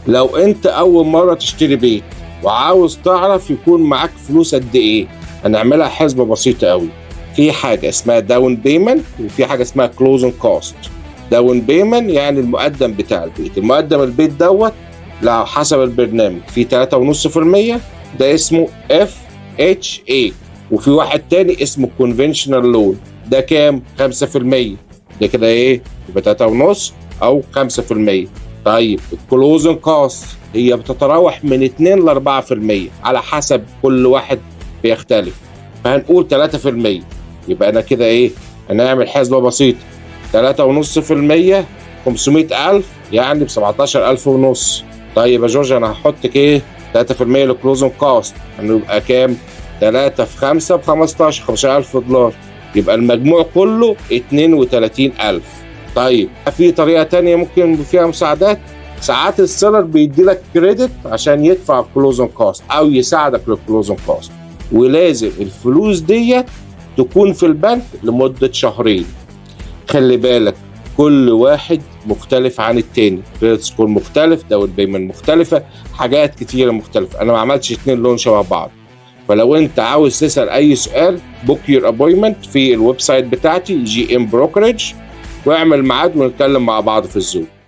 لو انت اول مرة تشتري بيت وعاوز تعرف يكون معاك فلوس قد ايه، هنعملها حسبه بسيطة قوي. في حاجة اسمها down payment وفي حاجة اسمها closing cost. down payment يعني المقدم بتاع البيت. المقدم البيت دوت لو حسب البرنامج في 3.5%، ده اسمه FHA، وفي واحد تاني اسمه conventional loan، ده كام؟ 5%. ده كده ايه؟ يبقى 3.5 او 5%. طيب، ال closing cost هي بتتراوح من 2 ل 4% على حسب كل واحد بيختلف، فهنقول 3%. يبقى انا كده ايه؟ هنعمل حسبة بسيطة: 3.5%، 500,000 يعني ب 17,000 ونص. طيب يا جورج، انا هحط ايه؟ 3% لل closing cost، هنبقى كام؟ 3 في 5 ب 15، 15,000 دولار. يبقى المجموع كله 32,000. طيب، في طريقة تانية ممكن فيها مساعدات. ساعات ال seller بيدي لك credit عشان يدفع ال closing cost او يساعدك لل closing cost، ولازم الفلوس ديت تكون في البنك لمدة شهرين. خلي بالك، كل واحد مختلف عن التاني، credit score مختلف، down payment مختلفة، حاجات كتيرة مختلفة. انا ما عملتش اتنين loan شبه بعض. فلو انت عاوز تسأل اي سؤال، book your appointment في ال website بتاعتي GM Brokerage واعمل ميعاد ونتكلم مع بعض في ال Zoom.